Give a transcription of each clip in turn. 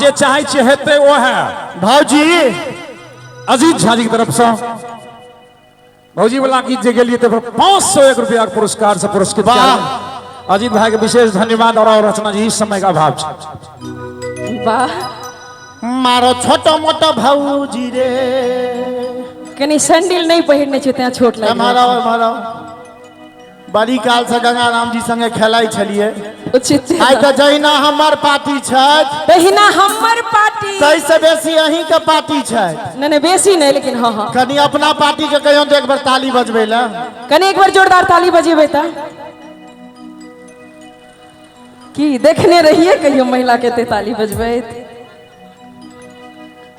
जे चाहै छियै हेतै ओ है। भौजी अजीत झा जी की तरफ से भौजी वाला गीत जे गेलिए तो 501 रुपया के पुरस्कार से पुरस्कृत वाह। किया गेल। अजीत भाई के विशेष धन्यवाद। और रचना जी, इस समय का अभाव छै। वाह। मारो छोटो मोटो भौजी रे। कनी सैंडल नहीं पहिरने छै तें छोट लागि एम्हर रहल आउ, एम्हर आउ। बड़ी काल से गंगा राम जी संगे खेलाइ छलियै। छै। उचित। आइ तऽ जहिना हमर पार्टी छथि तहिना हमर पार्टी, ताहिसँ बेसी अहीं के पार्टी छथि। नहीं नहीं, बेसी नहीं, लेकिन हाँ हाँ। कनी अपना पार्टी के कहियो तऽ एक बेर ताली बजबै लए। कनी एक बार जोरदार ताली बजेबै तऽ की देखने रहिए कहियो महिला के एते ताली बजबैत?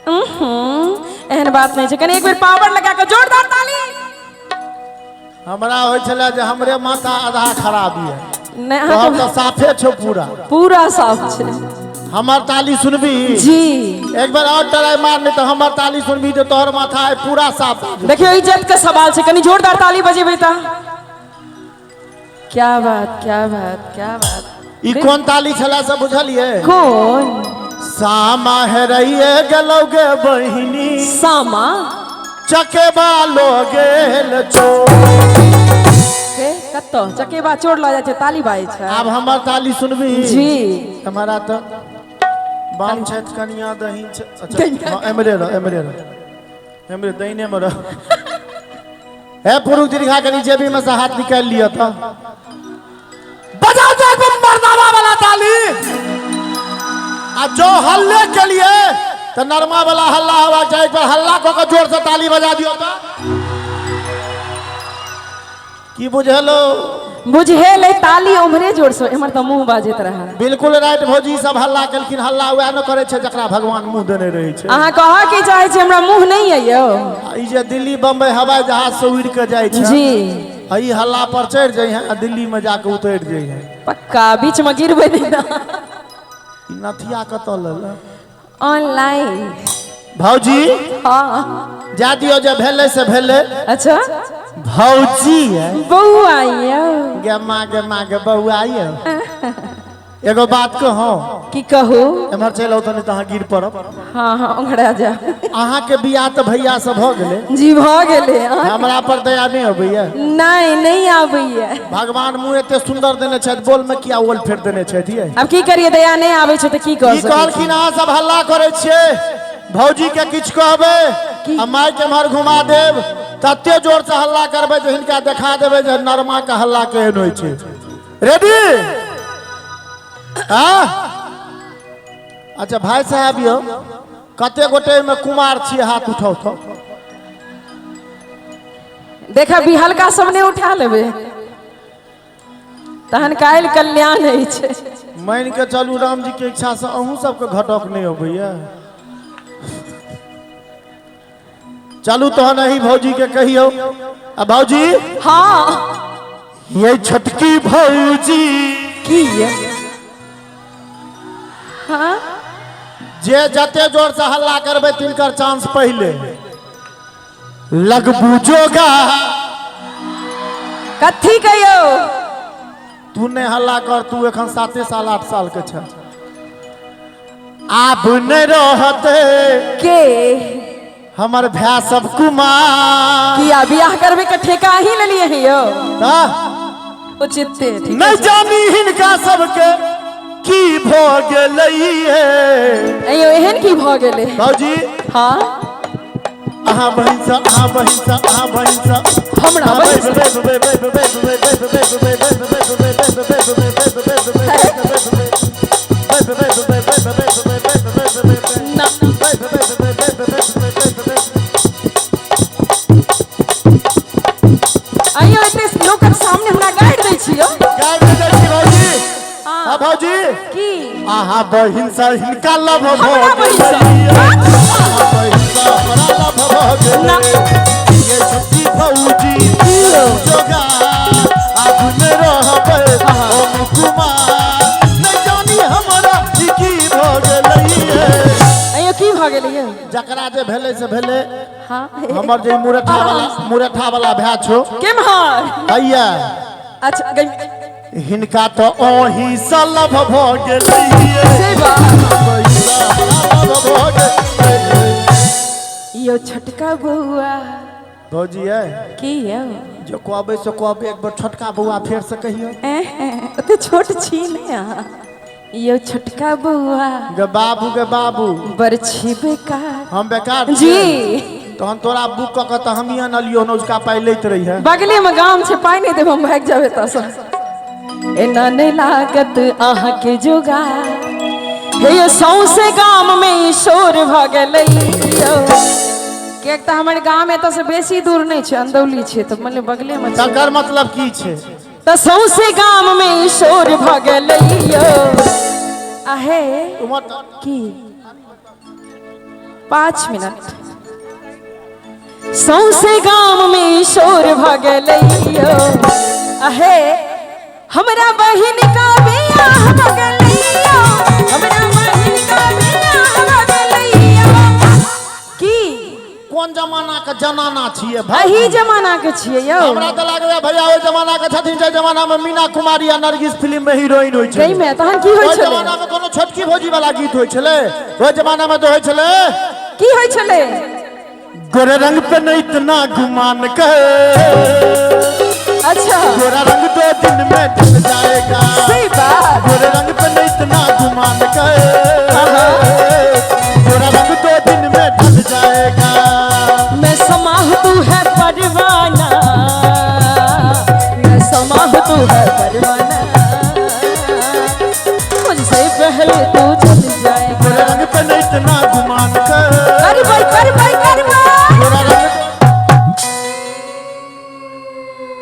उहुं, एहन बात नहीं छै। कनी एक बेर पावर लगा के जोरदार ताली। हमरा होइ छलै जे हमरे माथा आधा खराब यऽ। नहि, तोहर अहाँके तऽ साफे छौ, पूरा पूरा साफ छै। हमर ताली सुनबी? जी। एक बेर और ट्राई मार, नहीं तऽ हमर ताली सुनबी तऽ तोहर माथा आइ पूरा साफ भऽ जेतौ। देखियौ, इज्जत के सवाल छै, कनी जोरदार ताली बजेबै तऽ। क्या बात, क्या बात, क्या बात! ई कोन ताली छलै से बुझलियै? कोन? सामा हेरैये गेलौ गे बहिनी। सामा? चकेबा लो गेल चोर। हे, कतऽ चकेबा चोर लऽ जाइ छै, ताली बाजै छै? आब हमर ताली सुनबी? जी। हमारा तऽ बाम छथि कनिया, दही छै। अच्छा हँ, एम्हरे रह, एम्हरे रह, एम्हरे दहिने मे रह। हे पुरुख दीर्घा, कनी जेबी में से हाथ निकालि लिअ तऽ बजाओ जाके मर्दाना वाला ताली। आ जो हल्ले के लिए तऽ नरमा वाला हल्ला हवा चाही। एक बार हल्ला कऽ के जोर से ताली बजा दियौ तऽ की बुझलो? बुझेलै, ताली उम्हरे जोर से, एम्हर तऽ मुंह बाजैत रहै। बिल्कुल राइट। भौजी सब हल्ला केलखिन। हल्ला वएह ने करै छै जकरा भगवान मुंह देने रहै छै। अहाँ कहऽ की चाहै छी, हमरा मुंह नहि यऽ यौ? आ ई जे दिल्ली बम्बई हवाई जहाज से उड़ि के जाइ छै आ ई हल्ला पर चढ़ि जाइ है आ दिल्ली में जाके उतरि जाइ है। पक्का, बीच में गिरबै नहि ने। ई नथिया कतऽ लेल? ऑनलाइन। भौजी। हाँ। जा दियौ, जे भेलै से भेलै। अच्छा। भौजी है। बौआ यौ। गे माँ, गे माँ, गे बौआ यौ, एगो बात कहूँ? की कहू? एम्हर चलि आउ तनी तऽ अहाँ गिर पड़ब। हाँ हाँ, ओंघरा जा। अहाँके बियाह तऽ भैया से भऽ गेलै। जी, भऽ गेलै अहाँ। हमरा पर दया नहि अबैया? नहि, नहि आबैया। भगवान मुँह एते सुन्दर देने छथि, बोल में किया ओल फेर देने छथि यै? आब की करिए, दया नहि आबै छै तऽ की कऽ की सकै छी? कहलखिन, अहाँ सब हल्ला करै छियै, भौजी के किछु कहबै आ माइक एम्हर घुमा देब, तते जोर से हल्ला करबै जे हिनका देखा देबै जे नरमा के हल्ला केहन होइ छै। रेडी? हाँ, अच्छा भाई साहब यौ, कते गोटे एहिमे कुमार छियै? हाथ उठाउ तऽ। देखा, बिहलका सब नहि उठा लेबै तहन काल्हि कल्याण अछि। मानि के चलू, राम जी के इच्छा से अहूँ सबके घटक नहि अबैया। चलू तहन अही भौजी के कहियौ। आ भौजी। हाँ। ये छोटकी भौजी। की ये? हाँ। जे जते जोर से हल्ला करबै तिनकर चांस पहिले लगबू जोगा। कथी कहियौ? तू नहि हल्ला कर, तू एखन 7 साल 8 साल के छ। आब नहि रहते के? हमर भाय सब कुमार। किया, बियाह करबै के ठेका ही लेलिए हैं यौ? तऽ उचिते ठीक। नहि जानी हिनका सबके की भऽ गेलै हे। अयो, एहन की भऽ गेलै? भौजी। हाँ। अहाँ बहिन सँ, अहाँ बहिन सँ, अहाँ बहिन सँ। हमरा बहिन सँ? ना। अयो, एते लोकक सामने हमरा गारि दै छियौ? गारि दै छी भौजी? हाँ। हाँ भौजी। की? अहाँ बहिन सँ हिनका लव भऽ हमरा बहिन सँ? गेलै। अहाँ बहिन सँ हमरा लव भऽ गेलै। ना। ये छोटकी भौजी जोगा, आब नहि रहबै हम कुमार। नहि जानी हमरा ई की भऽ गेलै। अयो, की भऽ गेलै यौ? जकरा जे भेलै से भेलै। हाँ। हमर जे मुरठा वाला, मुरठा वाला भाय छौ। केम्हर? हैया। अच्छा हिनका तऽ ओही सँ लव भऽ गेलै। से बात। छोटका बौआ। भौजी है की यौ? जो कहबै से कहबै, एक बेर छोटका बौआ फेर से कहियो। ओते छोट छी ने अहाँ। यौ छोटका बौआ। गे बाबू, गे बाबू। बरछी बेकार। हम बेकार जी। छियै? तहन तोरा बुक कऽ के तऽ हमही अनलियो, नौजका पाइ लैत रही है। बगले में गाम छै, पाइ नहि देब हम भागि जाबे एतऽसँ। एना नहि लागत अहाँके जोगार। हे यौ, सौंसे गाम में ई शोर भऽ गेलै यौ। किएक तऽ हमर गाम एतऽसँ बेसी दूर नहि छै, अंदौली छै, तऽ मानि लिअ बगले में छै। तकर मतलब की छै? तऽ सौंसे गाम में ई शोर भऽ गेलै यौ। आहे उमर की 5 मिनट। सौंसे गाम में शोर भऽ गेलै यौ। अहे हमरा बहिन का बियाह भऽ गेलै यौ। हमरा बहिन का बियाह भऽ गेलै यौ। की कोन जमाना के जनाना छियै भाई? अही जमाना के छियै यौ। हमरा तऽ लागैया भैया ओहि जमाना के छथिन जे जमाना में मीना कुमारी आ नरगिस फिल्म में हीरोइन होइ छै। में तहन की होइ ओहि छलै? जमाना में कोनो छोटकी भौजी वाला गीत होइ छलै? ओहि जमाना में तऽ होइ छलै। की होइ छलै? गोरे रंग पे नहीं इतना गुमान कर। अच्छा। गोरा रंग 2 दिन में ढल जाएगा। सही बात। गोरे रंग पे नहीं इतना गुमान कर, गोरा रंग 2 दिन में ढल जाएगा। मैं समाह तू है परवाना, मैं समाह तू है परवाना, मुझसे पहले तू चल जाएगा। गोरे रंग पे नहीं इतना गुमान कर। कर भाई, कर भाई, कर भाई। गोरा रंग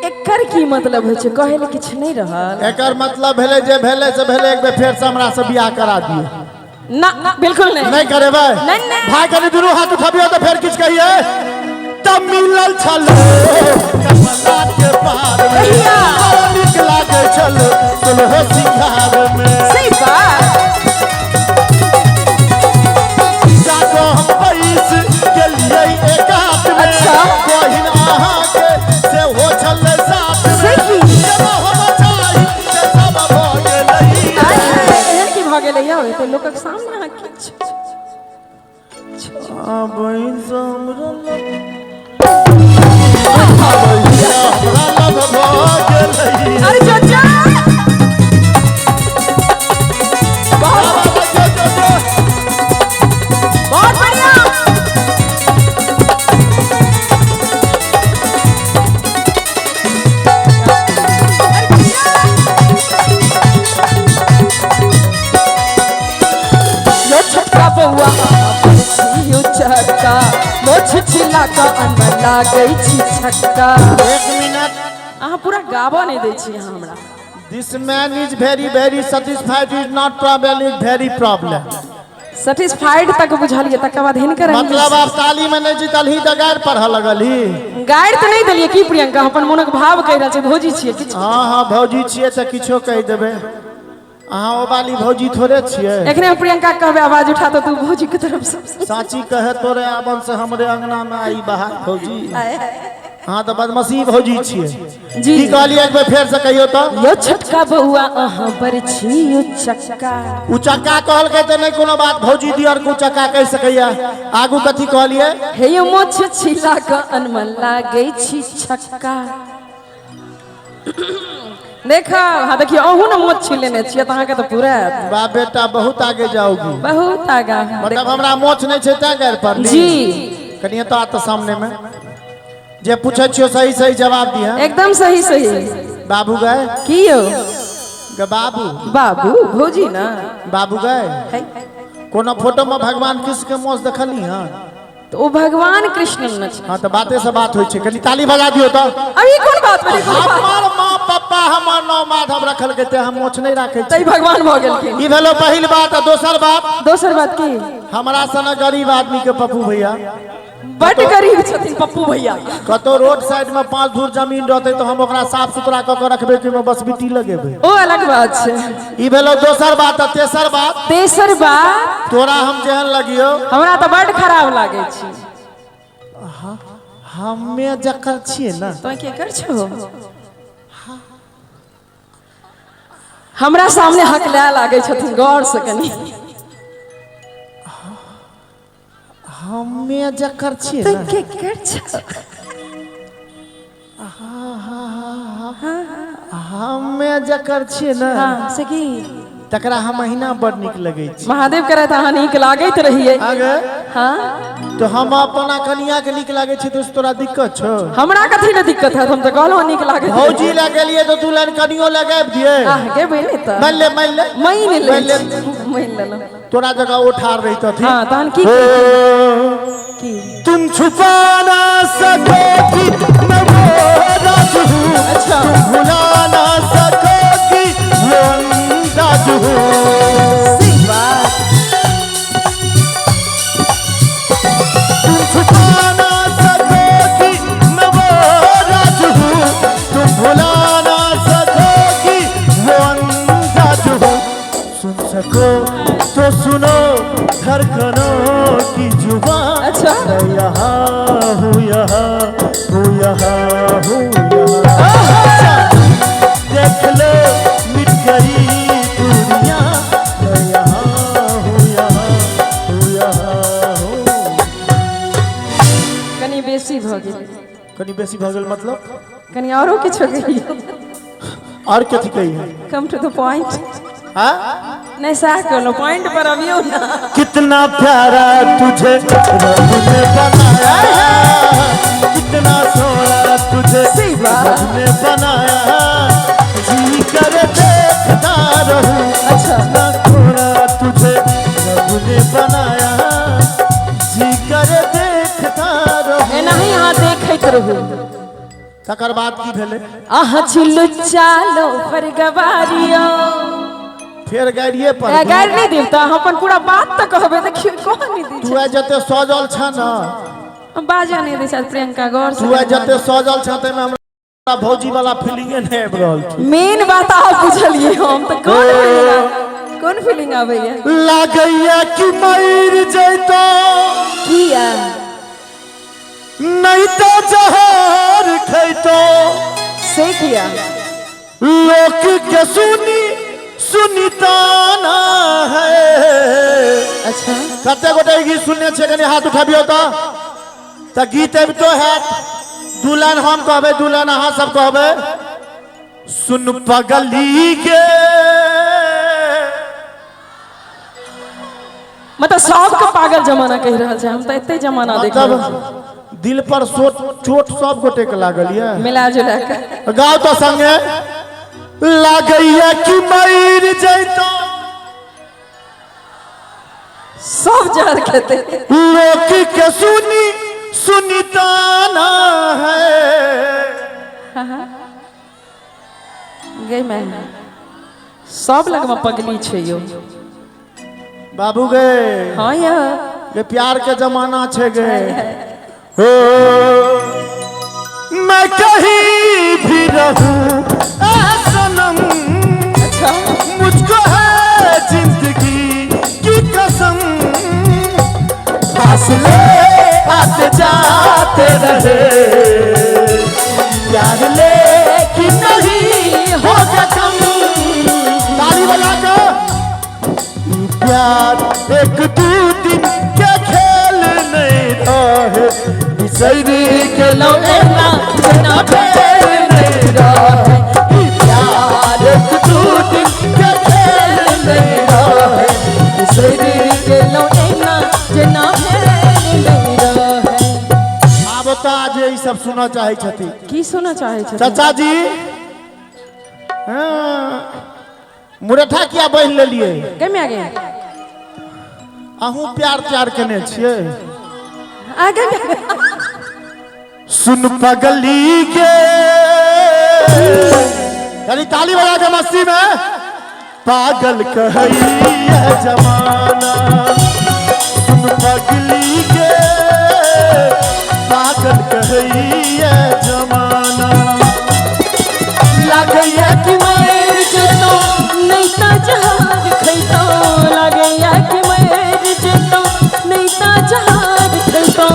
एकर की मतलब होइ छै? कहै लए किछु नहि रहल। एकर मतलब भेलै जे भेलै से भेलै, एक बेर फेर से हमरा से बियाह करा दियौ। ना, बिल्कुल नहीं। नहीं करेबै? नहीं, नहीं। भाई, कनि दुनू हाथ उठबियौ तऽ फेर किछु कहिए। तब मिलल छल कमला के पार में। कहिया? बड़ा नीक लागै छल सोलहो सिंगार में। सही बात। जाको हम पैस गेलियै एकात में। अच्छा। बहिन अहाँके सेहो छल साथ में। से की? जेना हम चाही से सब भऽ गेलै। आय हाय, एहन की भऽ गेलै यौ? एते लोकक सामने अहाँ किछु आ बहिन से हमरा लग, हमरा लग भऽ गेलै। अरे चाचा, बहुत बहुत बढ़िया। यो छोटका बौआ यो चक्का, मोछ छिला का अनमन लागै छी छक्का। एक मिनट। अहाँ पूरा गाबऽ नहि दै छी अहाँ हमरा। This man is very very satisfied is not problem is very problem. Satisfied तक बुझलियै, तकर बाद हिनकर मतलब आब ताली में नहि जीतल ही तऽ गारि पढ़ऽ लगल ही। गारि तऽ नहि देलियै। की प्रियंका, हम अपन मोनक भाव कहि रहल छी, भौजी छियै किछु। हँ हँ, भौजी छियै तऽ किछो कहि देबै। अहाँ ओ वाली भौजी थोड़े छियै। एखने हम प्रियंका के कहबै आवाज उठा तऽ तू भौजी के तरफ से। साची कहे तोरे आबन से हमरे अंगना में आई बाहर भौजी। अहाँ तऽ बदमसी भौजी छियै। जी। की कहलियै, एक बेर फेर से कहियौ तऽ। यो छोटका बौआ अहाँ बड़ छी चक्का। उचक्का कहलकै तऽ नहि कोनो बात, भौजी दियर के उचक्का कहि सकैया। आगू कथी कहलियै? हे यो मोछ छिला कऽ अनमन लागै छी छक्का। देखा, हाँ देखियौ, अहूँ ने मोछ छिलेने छियै तऽ अहाँके तऽ पूरा आयत। बा बेटा, बहुत आगे जाओगी। बहुत आगा। मतलब हमरा मोछ नहि छै तैं गारि पड़ली? जी। कनिए तो आत सामने में, जे पूछै छियो सही सही जवाब दिहे। एकदम सही सही। बाबू गए। की यौ? गे बाबू। बाबू, भौजी ना। बाबू गए। है। कोनो फोटो में भगवान कृष्ण के मोछ देखली हँ? तऽ ओ भगवान कृष्ण ने छै। हाँ, तऽ बाते से बात होइ छै। कनि ताली बजा दियौ तऽ। अभी कोन बात भेलै? कोन बात? हमर माँ पप्पा हमर नाम माधव रखलकै ते हम मोछ नहि राखै छी। तै भगवान भऽ गेलखिन। ई भेलो पहिल बात आ दोसर बात। दोसर बात की? हमरा सन गरीब आदमी के पप्पू भैया बड गरीब छथिन पप्पू भैया। कतौ रोड साइड में 5 धूर जमीन रहतै तऽ हम ओकरा साफ सुथरा कऽ के रखबै कि ओहिमे बसबिट्टी लगेबै? ओ अलग बात छै। ई भेलो दोसर बात आ तेसर बात। तेसर बात। तोरा हम जेहन लगियौ। हमरा तऽ बड खराब लागै छी। हमे जकर छियै ने। तों के कर छो? हमरा सामने हक लए लागै छथिन गौर से कनि। हमे जकर छियै तऽ ने। केकर छौ? हमे जकर छियै ने। हाँ, से की? तकरा हम अहिना बड़ नीक लगै छै। महादेव करे तऽ अहाँ नीक लागैत रहियै। आगे। हाँ। तो हम अपना कनिया के नीक लागै छै तो तोरा दिक्कत छौ? हमरा कथी ले दिक्कत है, हम तऽ कहलहुँ नीक लागैत रहियै। भौजी लए गेलियै तऽ 2 लाइन कनियो लगाबि दियै। आह गेबै नहि तऽ। मान ले, मान ले। मानि लै मान ले। छी, मानि लेलहुँ। तोरा जगह ओ ठाढ़ रहितथिन। हाँ, तहन की की? तुम छुपा ना सकोगी मैं वो राज हूँ। अच्छा। तुम भुला ना सकोगी वो अंदाज हूँ। सही बात। तुम छुपा ना सकोगी मैं वो राज हूँ। तुम भुला ना सकोगी वो अंदाज हूँ। सुन सको तो सुनो धड़कनों की जुबान। अच्छा। मैं यहाँ हूँ, यहाँ हूँ, यहाँ हूँ, यहाँ। देख लो मिट गई दुनिया। मैं यहाँ हूँ, यहाँ हूँ, यहाँ हूँ। कनि बेसी भऽ गेल। कनि बेसी भऽ गेल मतलब? कनि आरो किछो कहियौ। और कथी कही? Come to the point. हाँ। नहि, सएह कहलहुँ, पॉइंट पर अबियौ ने। कितना प्यारा तुझे रब ने बनाया, कितना सोना तुझे सही बात। रब ने बनाया। जी कर देखता रहूं। अच्छा। कितना सोना तुझे रब ने बनाया, जी कर देखता रहूं। एनाही अहाँ देखैत रहू। तकर बाद की भेलै? अहाँ छी लुच्चा लोफर गवारियो। फेर गाड़िए पर। ए, गारि नहि देब तऽ अहाँ अपन पूरा बात तऽ कहबै। देखियौ, कह नहि दै। तू आइ जते सजल छ ने। छै, बाजऽ नहि दै छै प्रियंका, गौर से। तू आइ जते सजल छ, ताहिमे हमरा भौजी वाला फीलिंगे नहि आबि रहल छै। मेन बात अहाँ बुझलियै। हम तऽ कोन फीलिंग, कोन फीलिंग आबैया? लागैया कि मरि जैतो। किया? नहीं तो जहर खैतो। से किया? लोक के सुनी सुनी ताना है। अच्छा। कते गोटे ई गीत सुनने छियै, कनि हाथ उठाबियौ। तऽ गीत अबितो हैत। 2 लाइन हम कहबै, 2 लाइन अहाँ सब कहबै। सुन पगली के। मतलब सबके पागल जमाना कहि रहल छै। हम तऽ एते जमाना देख रहल छी। मतलब दिल पर चोट, चोट सब गोटे के लागल ये। मिला जुला के। गाओ तो संगे। लागैया कि मरि जैतो। सब जहर खेते। लोक के सुनी सुनी ताना है। गे मैं, सब लगमे पगली छै यौ। बाबू गे। हाँ यौ। ये प्यार के जमाना छे गे। हो, मैं कहीं भी रहूं ऐ सनम, अच्छा। मुझको है जिंदगी की कसम, फासले आते जाते रहे, प्यार लेकिन नहीं होगा कम। ताली बजा के। प्यार एक दू दिन के खेल नहीं रहे, बिसरी गेलो एना जेना भेल नहीं रहे। प्यार एक दू दिन के खेल नहीं रहे, बिसरि गेलहुँ एना जेना भेल नहि रहै। आब तऽ जे ई सब सुनऽ चाहै छथिन। की सुनऽ चाहै छथिन? चाचा जी, हाँ, मुरैठा किया बान्हि लेलियै? केमे आगे? अहूँ प्यार त्यार केने छियै? आगे। सुन पगली के, यानी ताली बजा के मस्ती में। पागल कहैया जमाना, सुन पगली के, पागल कहैया जमाना। लागैया कि मरि जेतौ, नहि तऽ जहर खैतौ। लागैया कि मरि जेतौ, नहि तऽ जहर खैतौ।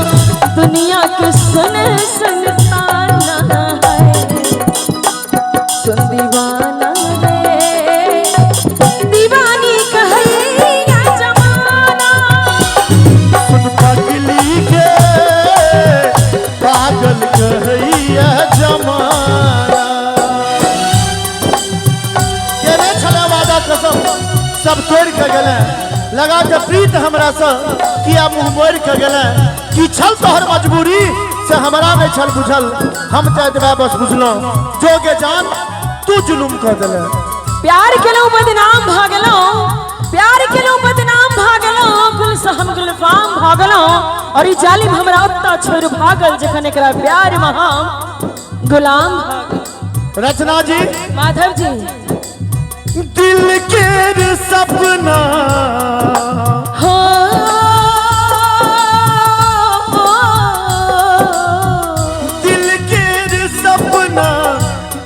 दुनिया के सुन सुन ताना है। सुन दीवाना रे, दीवानी कहैया जमाना। सुन पगली। लगा के प्रीत हमरा से किया मुंह मोड़ के गेले की छल तोहर मजबूरी से हमरा नहीं छल बुझल हम तो एतबा बस बुझलहुँ जो के जान तू जुलुम कर देले। प्यार केलहुँ बदनाम भऽ गेलहुँ, प्यार केलहुँ बदनाम भऽ गेलहुँ, गुल से हम गुलफाम भऽ गेलहुँ और ई जालिम हमरा ओतऽ छोड़ि भागल जखन एकरा प्यार में हम गुलाम भऽ गेलहुँ। रचना जी। माधव जी। दिल के सपना हो दिल के सपना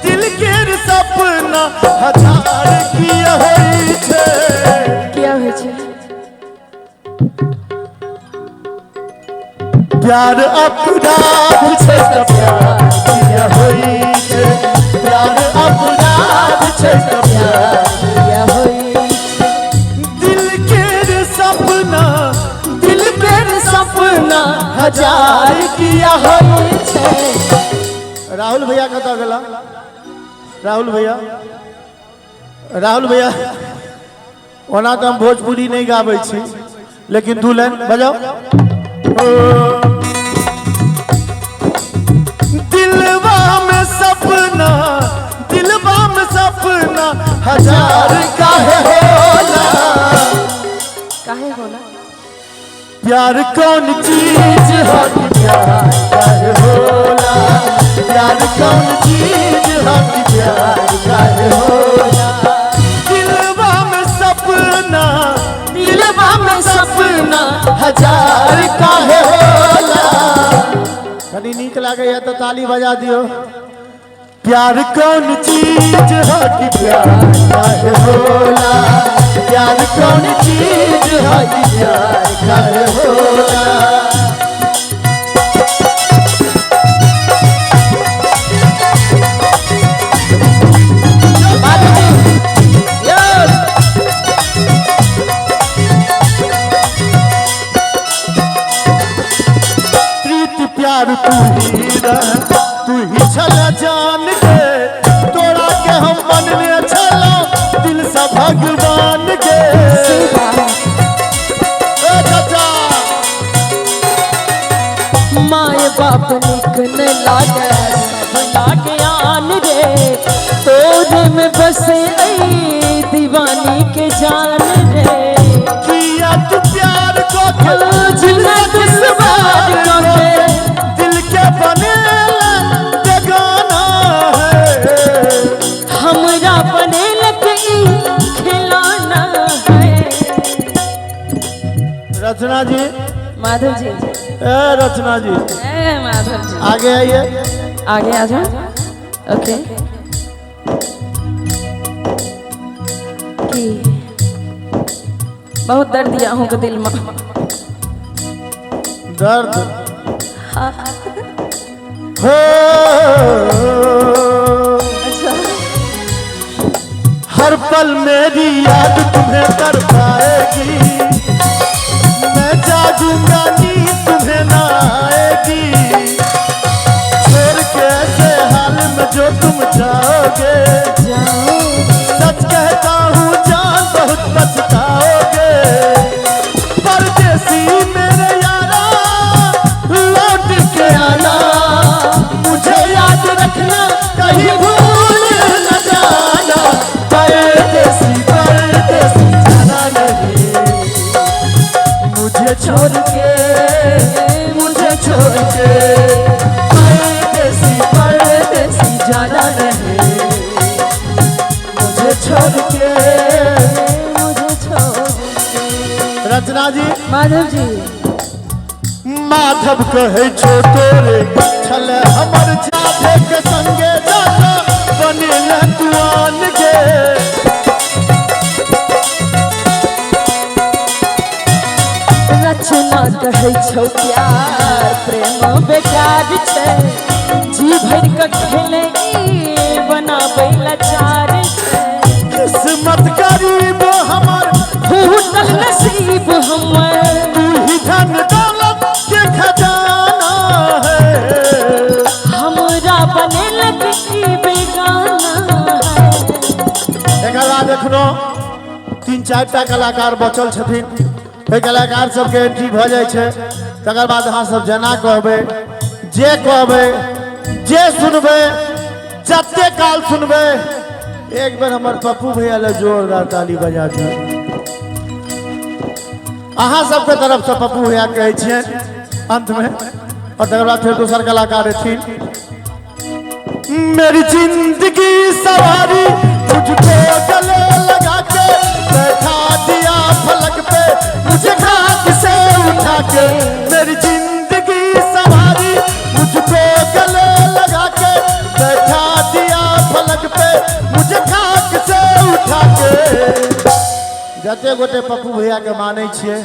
दिल के सपना हजार किया होइ छै। किया होइ छै? प्यार अपराध छै त प्यार किया होइ छै। प्यार अपराध छै त प्यार किया होइ छै? दिल के सपना दिल के सपना हजार किया होइ छै। राहुल भैया कतऽ गेला? राहुल भैया, राहुल भैया ओना तऽ हम भोजपुरी नहीं गाबै छी लेकिन दू लाइन बजाओ। दिलवा में सपना दिलवा में सपना हजार काहे होला। काहे होला? प्यार कौन चीज है कि प्यार काहे होला। प्यार कौन चीज है कि प्यार काहे होला। दिलवा में सपना दिलवा में सपना हजार काहे होला। कनी नीक लागैया तऽ ताली बजा दियौ। प्यार कौन चीज है कि प्यार काहे होला। प्यार कौन चीज है कि प्यार काहे होला। माधव जी। प्रीत प्यार तू ही रह तू ही छल जान के तोरा के हम मनने छलो दिल से भगवान के। ए चाचा माए बाप निक न लागे सब लागे आन रे तोरे में बसे ऐ दीवानी के जान रे। किया तू प्यार को के जिना दुश्वार को के दिल के बनेला बेगाना है। हमरा बनेलक ई खिलौना है। रचना जी। माधव जी। ए रचना जी। ए माधव जी आगे आइए। आगे आ जाओ। ओके की बहुत दर्द दिया हूँ के दिल में। दर्द हो। अच्छा हर पल मेरी याद तुम्हें कर पाएगी मैं जागूंगा नींद तुम्हें ना आएगी। छोड़ के ऐसे हाल में जो तुम जाओगे सच कहता हूँ जान बहुत पछताओगे। परदेसी मेरे यारा लौट के आना मुझे याद रखना कहीं भूल न जाना। परदेसी परदेसी जाना नहीं मुझे छोड़ के मुझे छोड़ के। परदेसी परदेसी जाना नहीं मुझे छोड़ के मुझे छोड़ के। रचना जी। माधव जी। माधव कहे छो तोरे छल हमर जाधे के संगे जाता बनेल तुआन के। रचना कहै छौ प्यार प्रेम बेकार छै जी भरि के खेले ई बनाबै लाचार छै। किस्मत गरीब हमर फूटल नसीब हमर तू ही धन दौलत के खजाना है। हमरा बनेलक ई बेगाना है। एकर बाद एखनो 3-4 3-4 टा कलाकार बचल छथिन। ओहि कलाकार सबके एंट्री भऽ जाइ छै, तकर बाद अहाँ सब जेना कहबै, जे कहबै, जे सुनबै, जते काल सुनबै, एक बेर हमर पप्पू भैया लए जोरदार ताली बजा दियौ। अहाँ सबके तरफसँ पप्पू भैया कहै छियनि अंतमे, और तकर बाद फेर दोसर कलाकार एथिन। मेरी जिंदगी सवारी, मुझको गले लगा के बैठा दिया फलक पे, मुझे खाक से उठा के। मेरी जिंदगी सवारी, मुझको गले लगा के बैठा दिया फलक पे, मुझे खाक से उठा के। जते गोटे पप्पू भैया के मानै छियै,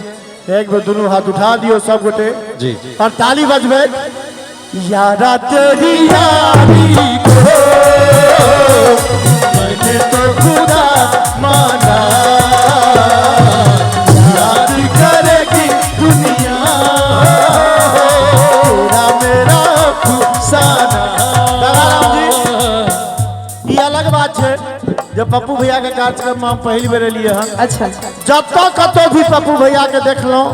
एक बेर दुनू हाथ उठा दियौ सब गोटे और ताली बजबै। यारा तेरी यारी को मैंने तो खुदा माना, याद करेगी दुनिया तेरा मेरा अफसाना। दादाराम जी, ई अलग बात छै जे पप्पू भैया के कार्यक्रम में हम पहिल बेर एलियै हन। जतऽ कतौ भी पप्पू भैया के देखलहुँ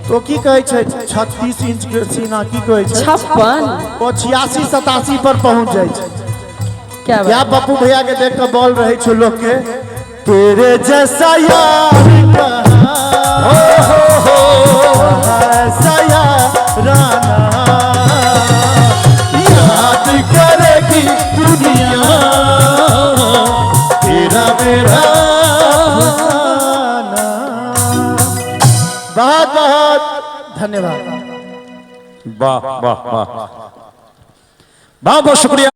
तो की कहै छै, 36 इंच के सीना, की कहै छै? 56। ओ 86-87 पर पहुंच जाइ छै। क्या या बात! पप्पू भैया के देख के बॉल रहे छै लोग के, तेरे जैसा यार कहाँ, हो हो ऐसा याराना, याद करेगी दुनिया तेरा मेरा अफसाना। बहुत बहुत धन्यवाद। वाह वाह वाह, बहुत बहुत शुक्रिया।